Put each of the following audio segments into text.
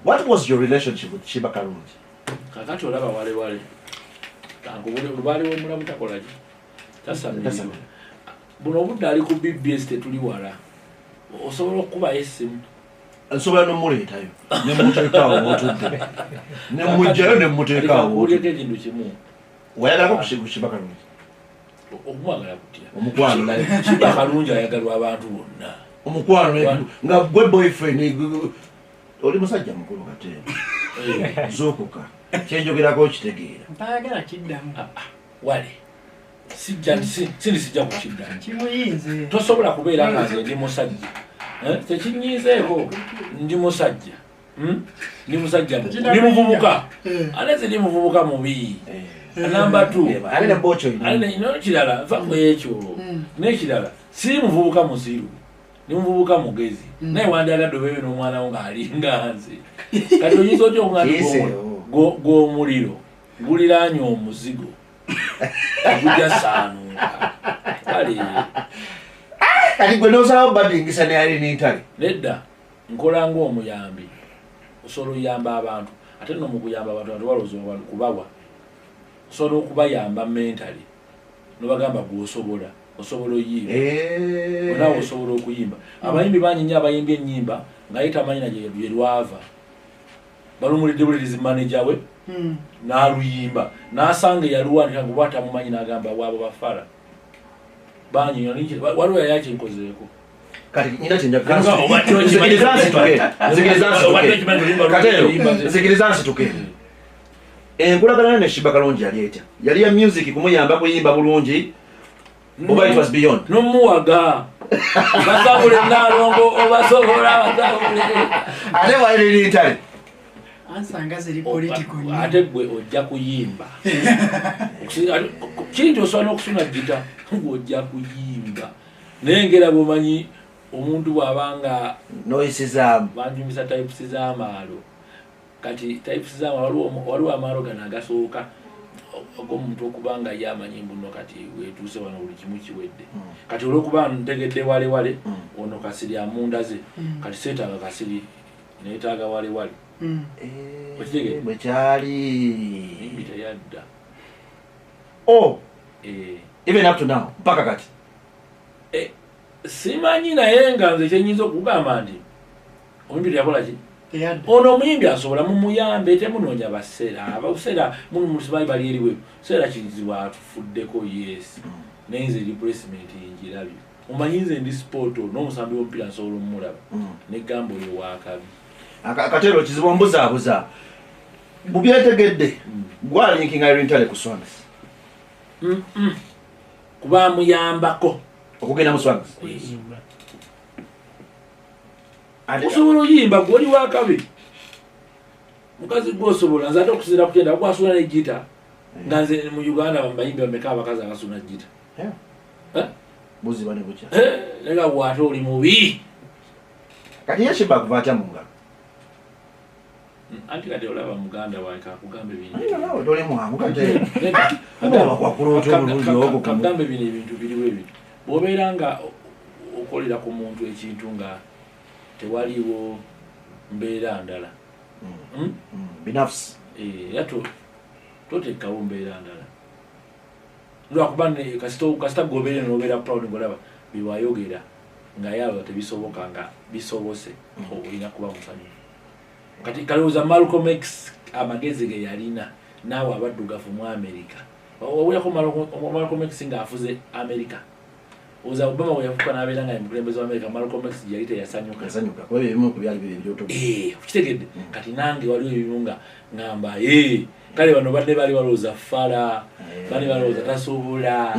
What was your relationship with Sheebah Karungi? Kakati olaba wale wale kankubule lubaale w'omulamu takola ki, tasamira. Tasamira. Buno obudde ali ku BBS, tetuli wala, osobola okukubayo essimu. Nsobola nomuleetayo nemuteekaawo wotudde, nemugjayo nemuteekaawo. Kakubuuleko wotudde. Ekintu kimu. Wayagalako ku Sheebah Karungi? Okumwagala kutya? Omukwano like. Sheebah Kalungi ayagalwa abantu bonna. Omukwano like, nga gwe boyfriend, oli musajja mukulu kate. Zuukuka, kyenjogerako okitegeera. Ntayagala kiddamu. Ah, ah, wale sijja sindi sijja kukiddamu. Kimuyinze. Tosobola kubeera nga nze ndi musajja. Eh, tekinyiizeeko, ndi musajja. Ndi musajja mukulu. Ndi muvubuka. Ate nze ndi muvubuka mubi. Number two. Ate ne bocho. Ate n'ekirala, nva ku ekyo. N'ekirala, siri muvubuka musiru, ndi muvubuka mugezi. Naye wandyagadde obeebe n'omwana wo ng'alinga nze. Kati oyinza otya okuga nti Kiiseewo. gw'omuliro guliraanye omuzigo ogujja saanuuka? Kale. Kati gwe nosalawo badingisa ne Irene Ntale? Nedda, nkola ng'omuyambi. Osobola oyamba abantu, ate nno mu kuyamba abantu, abantu balowooza abantu kubawa. Osobola okubayamba mentally, nobagamba gweosobola, osobola oyimba. Onawe osobola okuyimba. Abayimbi bangi nnyo abayimbye ennyimba nga ye tamanyi na gye lwava, balumulidde bulirizi manager we n'aluyimba, n'asanga eyaluwandika nga oba tamumanyi, n'agamba waabo bafala bangi nnyo. Waliwo yali akinkozeeko. Kati nyina kyenja Obadde okimanyi- nzikiriza nsituke, nzikiriza Obadde nsituke. okimanyi oluyimba Kateero, luyimba nze. nzikiriza nsituke. Enkolagana ne Sheebah Kalungi yali etya? Yali ya music, kumuyamba kuyimba bulungi, oba it was beyond? Nomuwaga basabule nalongo, obasobola basabule. Ate wa Irene Ntale? Ansanga ziri political nnyo. Ate gwe ojja kuyimba. Kiri nti osobola n'okusuna gita, gwe ojja kuyimba, naye ngera bwomanyi omuntu bw'abanga noyisizaamu. Banjumisa types z'amaalo. Kati types z'amaalo, waliwo amaalo gano agasooka og'omuntu okuba nga ye amanyi mbuno kati wetuuse wano, buli kimu kiwedde. Kati olwokuba ntegedde wale wale, ono kasiri amundaze. Kati seetaaga kasiri, neetaaga wale wale. Okitegedde? Bwe kyali. Mimbi teyadda. Oh. Eh. Even up to now, mpaka kati? Eh, simanyi, naye nga nze kyenyinza okugamba nti omuyimbi teyakola ki. Teyadda. Ono omuyimbi asobola, mumuyambe, temunoonya baseera. Abaseera musibayi bali eriwe seera kizibu atufuddeko, yes, naye nze replacement ngirabye. Omanyi nze ndi sport, n'omusambi w'omupiira nsobola omulaba negamba oyo wakabi. Kateero, kizibu ombuzaabuza bubyetegedde. Gwalinkinga Irene Ntale ku Swangz? Kuba muyambako. Okugenda mu Swangz? Osobola oyimba, gwe oli wakabi, mukazi gwe osobola. Nze ate okusinzira kugenda gwasula ne gita, nga nze mu Uganda bayimbi bameka abakazi abasuna gita? Eh? Buziba ne bukya. Eh, naye nga bw'ate oli mubi. Kati ye Sheebah kuva atya mu ngalo? Anti kati olaba muganda wange, kakugamba ebintu. Naye naawe toli mwangu, Kateero. Oba wakwakula otya omulundi ogwo? Kagambe bino ebintu biriwo ebintu bw'obeera nga okolera ku muntu ekintu nga tewaliwo mbeera ndala. Hmm? Binafsi. Eh, era toteekawo mbeera ndala, lwakuba kasita gobeere nobeera proud ngaolaba byewayogera nga yaba tebisoboka nga bisobose, olina kuba musanyufu. Kati kalowooza Malcolm X amagezi ge yalina naawe abaddugavu mu America. Wawulirako Malcolm X ng'afuze America? Oza Obama bwe yafuuka n'abeera nga ye mukulembeze wa America, Malcolm X gye yali teyasanyuka. Yasanyuka kuba ebimu ku byali bibyo ebyoto. Eh, okitegedde? Kati nange waliwo ebimu nga ngamba, "Eh, kale bano banne baali balowooza fala, banne balowooza tasobola."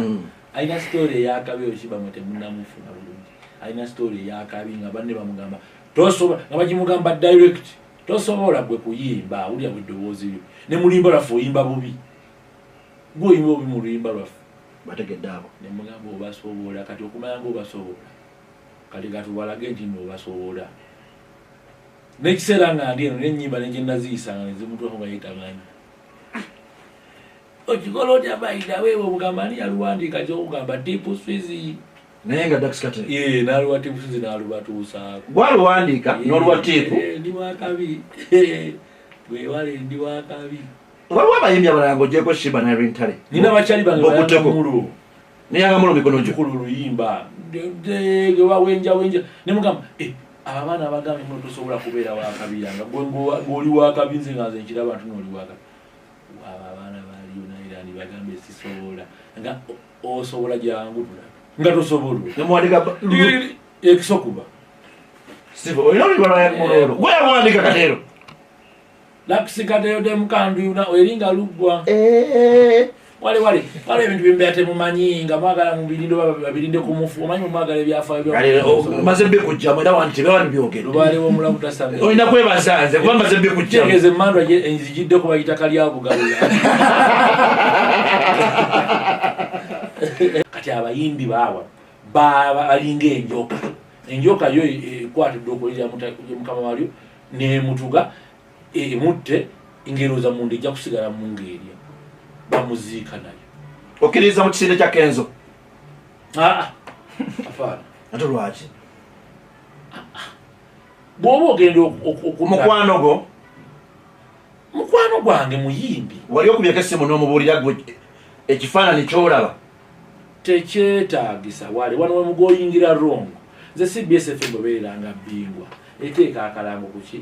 Alina story eyakabi oyo Sheebah, mwe temunnamufuna bulungi. Alina story eyakabi nga banne bamugamba tosobola, nga bagimugamba direct, tosobola gwe kuyimba, awulira bwe eddoboozi lyo ne mulimba lwaffe oyimba bubi, gwe oyimba bubi mu luyimba lwaffe. Bategedde abo. Nemugamba obasobola. Kati okumanya nga obasobola, kati katubalage nti nno obasobola. N'ekiseera nga ndi eno nenyimba negyenaziyisanga nezimutwako nga yetamanyi okikola otya. Bayida weewe obugamba ani yaluwandiika kyokugamba Deep Swiss. Naye nga Dax Kartel. Ye, n'aluwa tipu, nze n'alubatuusaako. Gwaluwandiika n'oluwa tipu. Ndi wakabi, bwewale, ndi wakabi. Waliwo abayimbi abalala ng'ogyeko Sheebah ne Irene Ntale? Nina bakyali bange. Bokutteko. Bayangamulo. Neyangamulo mikono gyo. Tukola oluyimba gewa wenja wenja, nemugamba, "Eh, abo abaana abagambye muno tosobola kubeera wakabiranga gwe ng'oli wakabi, nze nga nze nkiraba nti nooli wakabi." Abo abaana baliyo nairani bagambe sisobola, nga osobola, jangu tulabe nga tosobola. Nemuwandika. Ekisokuba. Steve, olina oluyimba lwa Young Mulo olwo gwe yaluwandiika Kateero? Lakisikateo demukanduyuna eringa luggwa. Wale wale wale, ebintu byembeera temumanyi nga mwagala mubirinde oba babirinde ku mufu, omanyi mumwagala ebyafaayo. Kale, maze mbikujjamu era wanti tebewani byogedde. Lubaale w'omulamu tasamira. Olina kwebaza nze kuba maze mbikujjamu. Kitegeeza emandwa enzigiddeko bayita kalyabugalula. Kati abayimbi baawa baba balinga enjoka. Enjoka yo ekwata eddooko lirya mukama walyo nemutuga emutte, ngerooza munda ejja kusigala mu ngaerya, bamuziika nayo. Okkiririza mu kisinde kya Kenzo? Aa, afaana. Ate lwaki? Bw'oba ogenda Mukwano gwo. Mukwano gwange muyimbi. Wali okubyeko essimu n'omubuulira gwe ekifaananyi kyolaba? Tekyetaagisa. Wale wano wemugoyingira wrong. Nze CBS FM bwebeeranga bingwa eteeka akalango kuki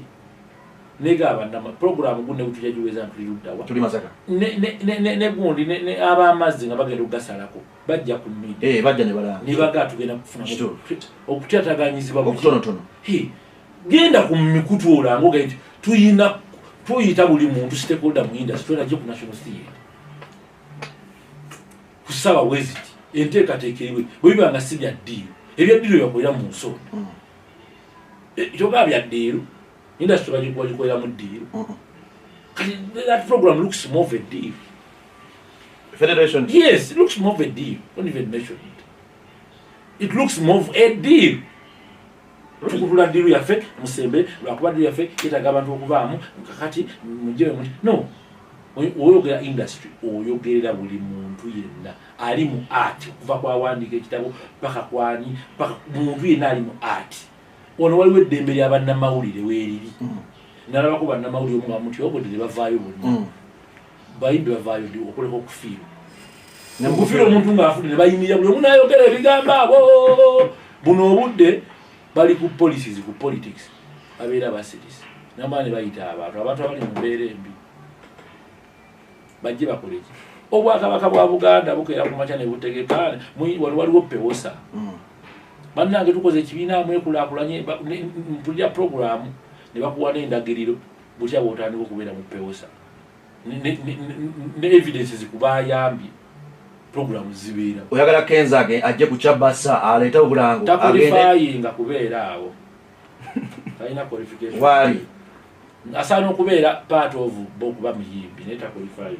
negaba programu gunne butujja giweza ntuli luddawa? Tuli Masaka. Ne gundi ab'amazzi nga bagenda okugasalako bajja ku media. Eh, bajja ne balanga. Ne baga tugenda kufuna Kituufu. okutyataganyizibwa buki. Okutonotono. He, genda ku mikutu olange ogaye nti tuyina tuyita buli muntu stakeholder mu industry twena ku National Theatre kusaba weziti enteekateeka eriwe. Bwe biba nga si bya ddiiru, ebya ddiiru byakolera mu nsonda. Kyokka bya ddiiru, industry bagikolera mu ddiiru. Kati that program looks more of a deal. Federation. Yes, it looks more of a deal. Don't even mention it. It looks more of a deal. Tukutula ddiiru yaffe musembe, lwakuba ddiiru yaffe yetaaga abantu okuvaamu kakati mujjewe muti no. Oyogera industry, oyogerera buli muntu yenna ali mu art, okuva kwawandiika ekitabo paka kwani, paka muntu yenna ali mu art. Ono waliwo eddembe lya bannamawulire weeriri. Nalabako bannamawulire omu nga muti obudde ne bavaayo bonna. Bayimbi bavaayo ddi okuleka okufiirwa? Okufiirwa omuntu ng'afudde ne bayimirira buli omu n'ayogera ebigambo abo. Buno obudde bali ku policies, ku politics, babeera basirise namala ne bayita abantu abali mu mbeera embi bajje bakole ki? Obwakabaka bwa Buganda bukeera ku makya ne butegeka wano waliwo pewosa. Bannange, tukoze ekibiina mwekulaakulanye, mpulira programu ne bakuwa n'endagiriro butya bw'otandika okubeera mu pewosa ne evidences kubayambye programu zibeera. Oyagala Kenzo ajje ku kyabasa aleete obulango agende? Taqualifyinga kubeera awo, talina qualification. Waali. Asaana okubeera part of bo okuba muyimbi, naye taqualifying.